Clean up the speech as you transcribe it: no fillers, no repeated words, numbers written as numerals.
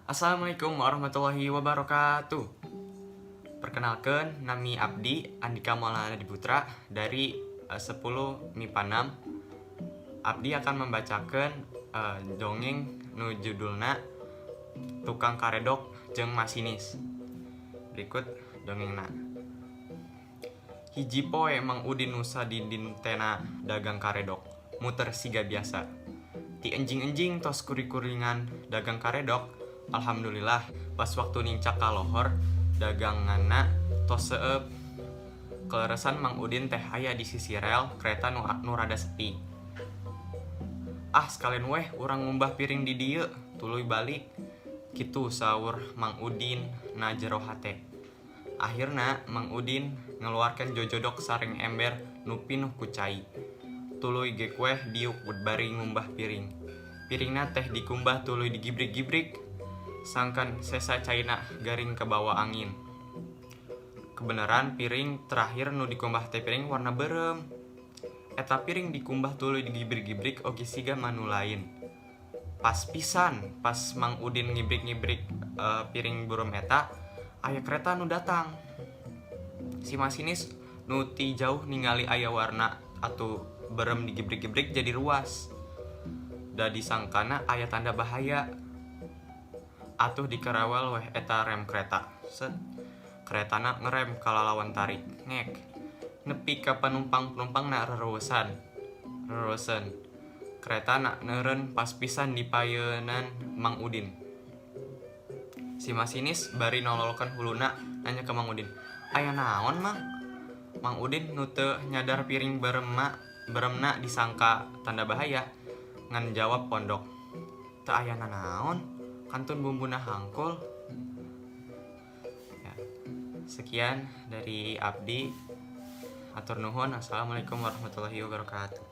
Assalamualaikum warahmatullahi wabarakatuh. Perkenalkan, nami Abdi Andika Maulana Diputra dari 10 MIPA 6. Abdi akan membacakan dongeng nu judulna Tukang Karedok jeung Masinis. Berikut dongengna. Hiji poe Mang Udin nu sadidintena dagang karedok, muter siga biasa. Ti enjing-enjing tos kuri-kuringan dagang karedok, alhamdulillah pas waktu nincak ka lohor daganganna tos seep. Kaleresan Mang Udin teh aya di sisi rel kereta nu rada sepi. "Ah, sekalian weh urang ngumbah piring di dieu, tuluy balik," kitu saur Mang Udin na jero hate. Akhirna Mang Udin ngeluarkan jojodok sareng ember nu pinuh ku cai. Tuluy gek weh diuk bari ngumbah piring. Piringna teh dikumbah tuluy digibrik-gibrik sangkan sesa caina garing kebawa angin. Kebenaran piring terakhir nu dikumbah teh piring warna beureum. Eta piring dikumbah tuluy digibrik-gibrik oge siga manu lain. Pas pisan pas Mang Udin ngibrik-ngibrik piring beureum eta, aya kereta nu datang. Si masinis nu ti jauh ningali aya warna atuh beureum digibrik-gibrik jadi ruas. Da disangkana aya tanda bahaya. Atuh dikerewel weh eta rem kereta. Set. Keretana ngerem kalalawan tarik. Ngek. Nepi ka penumpang-penumpangna rereusan. Rereuseun. Keretana neureun pas pisan di payeunan Mang Udin. Si masinis bari nololkeun huluna nanya ke Mang Udin, "Aya naon, Mang?" Mang Udin nu teu nyadar piring beureumna disangka tanda bahaya ngan jawab pondok, "Teu aya nanaon, kantun bumbuna hangkul." Ya. Sekian dari Abdi. Hatur nuhun. Assalamualaikum warahmatullahi wabarakatuh.